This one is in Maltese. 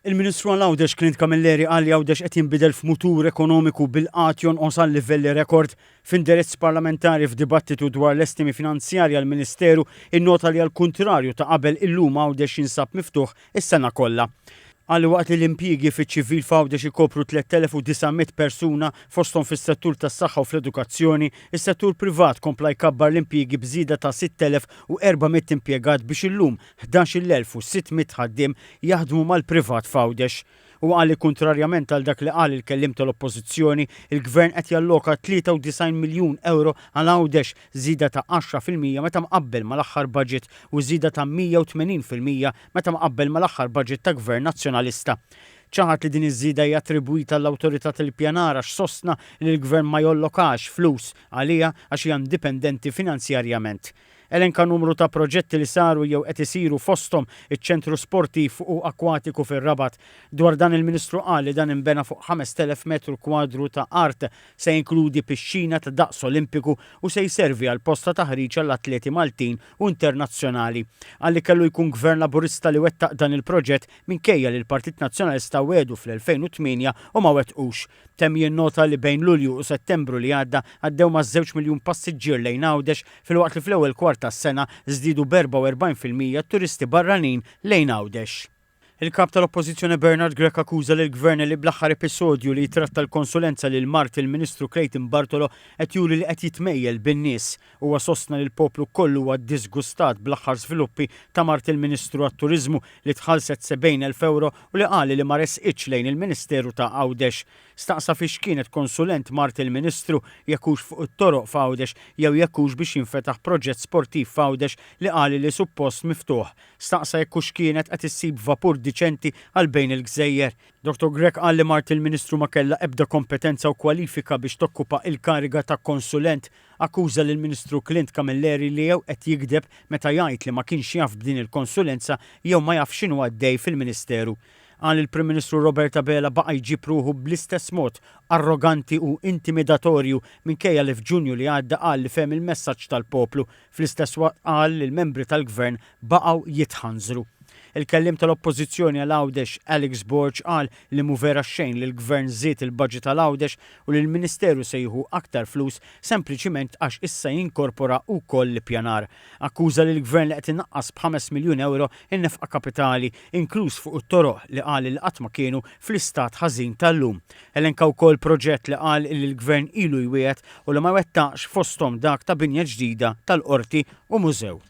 Il-Ministru għal Għawdex Clint Camilleri qal li Għawdex qed jinbidel f'mutur ekonomiku bil-qgħad jonqos għal livelli rekord. F'indirizz parlamentari f'dibattitu dwar l-estimi finanzjarji għall-Ministeru innota li għall-kuntrarju ta' qabel illum Għawdex jinsab miftuħ is-sena kollha. Qal li waqt li l-impjiegi fiċ-ċivil f'Għawdex ikopru 3,900 persuna, fosthom fis-settur tas-saħħa u fl-edukazzjoni, is-settur privat kompla jkabbar l-impjiegi b'żieda ta' 6,400 impjegat biex illum 11,600 ħaddiem jaħdmu mal-privat f'Għawdex. Huwa qal li kuntrarjament għal dak li qal il-kelliem tal-Oppożizzjoni, il-Gvern qed jalloka 93 miljun ewro għal Għawdex, żieda ta' 10% meta mqabbel mal-aħħar budget u żieda ta' 180% meta mqabbel mal-aħħar budget ta' Gvern Nazzjonalista. Ċaħad li din iż-żieda hija attribwita għall-Awtorità tal-Ippjanar għax sostna li l-Gvern ma jollokax flus għaliha għax hija indipendenti finanzjarjament. Elenka numru ta' proġetti li saru jew qed isiru fosthom iċ-ċentru sportiv u akkwatiku fir-Rabat. Dwar dan il-Ministru qal li dan inbena fuq 5,000 metru kwadru ta' art, se jinkludi pixxina ta' daqs Olimpiku u se jservi għal post ta' taħriġ għall-atleti Maltin u internazzjonali. Qal li kellu jkun Gvern Laburista li wettaq dan il-proġett minkejja li l-Partit Nazzjonalista wiegħdu fl-2008 u ma wettqux. Temm jinnota li bejn Lulju u Settembru li għadda għaddew maż-żewġ miljun passiġġier lejn Għawdex filwaqt li fl-ewwel kwart tas-sena żdiedu b'44% t-turisti barranin lejn Għawdex. Il-Kap tal-Oppożizzjoni Bernard Grech akkuża lill-Gvern li bl-aħħar episodju li jitratta l-konsulenza lil mart il-Ministru Clayton Bartolo qed juri li qed jitmejjel bin-nies. Huwa sostna li l-poplu kollu huwa ddiżgustat bl-aħħar żviluppi ta' mart il-Ministru għat-Turiżmu li tħallset 70,000 ewro u li qal li ma resqitx lejn il-Ministeru ta' Għawdex. Staqsa fiex kienet konsulent mart il-Ministru, jekk hux fuq it-toroq f'Għawdex jew jekk hux biex jinfetaħ proġett sportiv f'Għawdex li qal li suppost miftuħ. Staqsa jekk hux kienet qed issib vapur diċenti għal bejn il-gżejjer. Dottor Grech qal li mart il-Ministru ma kellha ebda kompetenza u kwalifika biex tokkupa il-kariga ta' konsulent. Akkuża lill-Ministru Clint Camilleri li jew qed jigdeb meta jgħid li ma kienx jaf b'din il-konsulenza jew ma jafx x'inhu għaddej fil-Ministeru. Qal li l-Prim Ministru Robert Abela baqa' jġib ruħu bl-istess mod arroganti u intimidatorju minkejja li f'Ġunju li għadda qal li fehem il-messaġġ tal-poplu. Fl-istess waqt qal li l-membri tal-Gvern baqgħu jitħanżru. Il-kelliem tal-Oppożizzjoni għal Għawdex, Alex Borg qal li mhu vera xejn li l-Gvern żied il-budget għal Għawdex u li l-Ministeru se jieħu aktar flus sempliċiment għax issa jinkorpora wkoll l-ippjanar. Akkuża lill-Gvern li qed inaqqas b'ħames miljun ewro n-nefqa kapitali, inkluż fuq it-toroq li qal li qatt ma kienu fl-istat ħażin tal-lum. Elenka wkoll proġett li qal li l-Gvern ilu jwiegħed u li ma wettaqx fosthom dak ta' binja ġdida tal-Qorti u mużew.